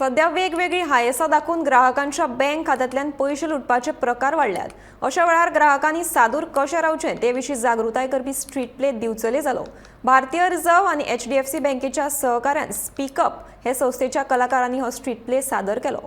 सध्या वेगवेगळी हायेसां दाखोवन ग्राहकांच्या बँक खात्यांतल्यान पयशे लुटपाचे प्रकार वाडल्यात. अशा वेळार ग्राहकांनी सादूर कशें रावचें ते विशीं जागृताय करपी स्ट्रीट प्ले दिवचले जालो. भारतीय रिझर्व्ह आनी एचडीएफसी बँकेच्या सहकार्यान स्पीकअप हे संस्थेच्या कलाकारांनी हो स्ट्रीट प्ले सादर केलो.